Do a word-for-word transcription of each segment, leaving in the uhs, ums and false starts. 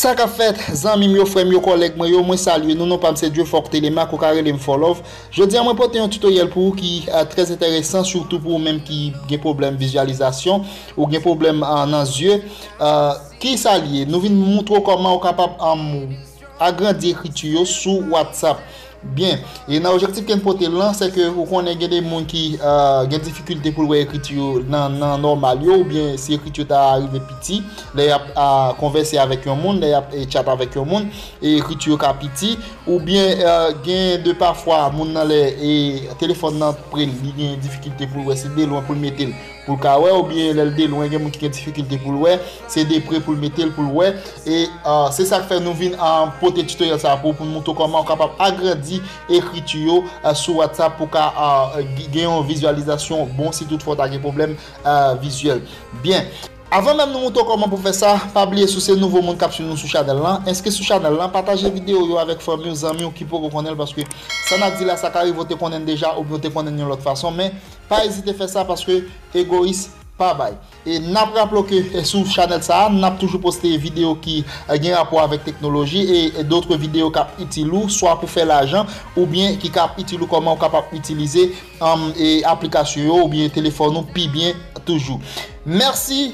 Sa k ap fèt, zanmi m yo, frè m yo, kòlèg mwen yo, mwen salye nou. Non pa m se Dieuforc Telemaque, ou ka rele m Four Love. Jodi a, mwen pote yon tutoriel pou ou ki uh, trè enteresan, sitou pou ou menm ki gen pwoblèm vizyalizasyon ou gen pwoblèm uh, nan zye. Uh, ki sa l ye? Nou vin moutre w kòman ou kapab um, agrandi ekriti yo sou WhatsApp. Byen, e nan objektif ke n pote l lan, se ke ou konnen gen de moun ki uh, gen difikilte pou l wè ekriti yo nan, nan nòmal yo, oubyen si ekriti yo ta rive piti, lè y ap uh, konvèse avèk yon moun, lè y ap eh, chat avèk yon moun, e ekriti yo ka piti, oubyen uh, gen de pafwa moun nan lè e telefòn nan pre l, li gen difikilte pou l wè, se de lwen pou l mete l pou l ka wè, oubyen lè l de lwen, gen moun ki gen difikilte pou l wè, se de pre pou l mete l pou l wè. E uh, se sa k fè nou vin uh, pote tutoriel sa pou, pou n moutre w kòman ou kapab agrandi ekriti yo uh, sou WhatsApp pou ka uh, gen yon vizyalizasyon bon si toutfwa w ta gen pwoblèm uh, vizyèl. Byen. Avan menm nou moutre w kòman pou fè sa, pa bliye si w se nouvo moun k ap swiv nou sou chanèl lan, enskri sou chanèl lan, pataje videyo yo avèk fanmi w, zanmi w ki poko konnen l, paske sa n ap di la, sa ka rive w te konnen l deja oubyen w te konnen l yon lòt fason, men pa ezite fè sa paske egoyis pa bay. E n ap raple w ke eh, sou chanèl sa a, n ap toujou poste videyo ki eh, gen rapò avèk teknoloji e, e dotre videyo k ap itil ou, swa pou fè lajan, oubyen ki k ap itil ou kòman ou kapab itilize um, e aplikasyon yo oubyen telefòn ou pi byen toujou. Mèsi,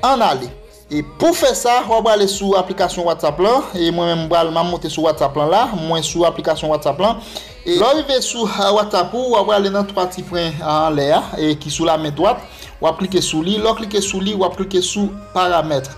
ann ale. E pou fè sa, w ap prale sou aplikasyon WhatsApp lan. E mwen menm, m pral, m ap monte sou WhatsApp lan la. Mwen sou aplikasyon WhatsApp lan. E lè w rive sou uh, WhatsApp ou, w ap prale nan twa ti pwen uh, anlè a, e ki sou la men dwat. W ap klike sou li. Lè w klike sou li, w ap klike sou paramèt.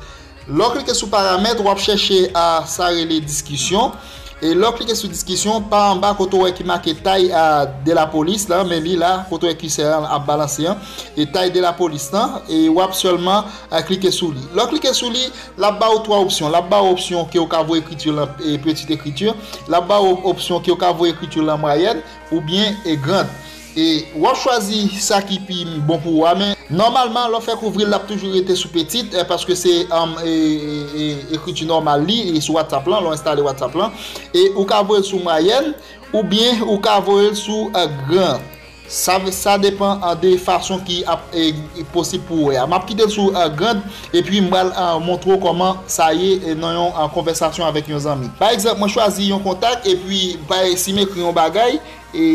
Lè w klike sou paramèt, w ap chèche a sa rele diskisyon. E lè w klike sou diskisyon, pa anba kote w wè ki make tay a de la polis lan, men li la, kote w wè kisè an ap balanse an, e tay de la polis lan, e w ap sèlman a klike sou li. Lè w klike sou li, l ap ba w twa opsyon. L ap ba w opsyon ke w ka voye ekriti lan e pitit ekriti. L ap ba w opsyon ke w ka voye ekriti lan mwayèn oubyen e grand. E w ap chwazi sa ki pi bon pou ou a, men nòmalman, lè w fè kouvri l, l ap toujou rete sou pitit, eh, paske se um, e, e, e, ekriti nòmal li e sou WhatsApp lan, lè w enstale WhatsApp lan. E ou ka voye l sou mwayèn, oubyen ou ka voye l sou eh, gran. Sa, sa depan eh, de fason ki ap eh, posib pou ou wè a. M ap kite l sou eh, grand, epi m pral eh, montre w kòman sa ye eh, nan yon eh, konvèsasyon avèk yon zanmi. Pa egzanp, mwen chwazi yon kontak, epi pa, si m ekri yon bagay, e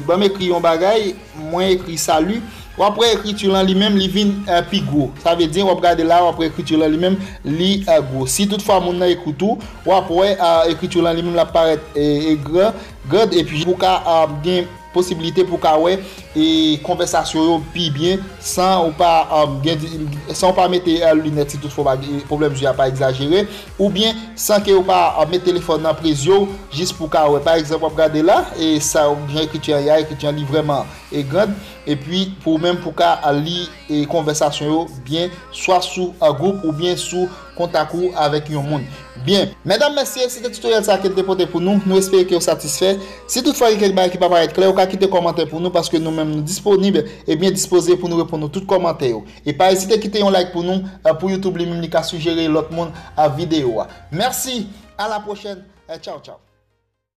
ban m ekri yon bagay, mwen ekri sali. W ap wè ekriti lan li menm, li vin eh, pi gwo. Sa vle di, w ap gade la, w ap wè ekriti lan li menm, li eh, gwo. Si toutfwa moun nan ekoute ou, w ap wè eh, ekriti lan li menm, l ap parèt eh, eh, gran, grand, epi pou ka eh, gen posibilite pou ka wè e konvèsasyon yo pi byen san ou pa um, gen di- san ou pa mete eh, linèt, si toutfwa w pa gen pwoblèm zye a pa egzajere, oubyen san ke ou pa eh, met telefòn nan pre zye w jis pou ka wè. Pa egzanp, w ap gade la, e sa jan ekriti an ye a, ekriti an li vrèman e grand, epi pou ou menm pou ka li e konvèsasyon yo byen, swa sou eh, gwoup oubyen sou kontak ou avèk yon moun. Byen, medam, mesye, se te tutoriel sa ke n te pote pou nou. Nou espere ke w satisfè. Si toutfwa gen kèk bagay ki pa parèt klè, ou ka kite kòmantè pou nou, paske nou menm nou disponib e byen dispoze pou nou reponn nou tout kòmantè yo. E pa ezite kite yon like pou nou, eh, pou YouTube li menm li ka sijere lòt moun a videyo a. Mèsi, a la pwochèn, eh, tchaw tchaw.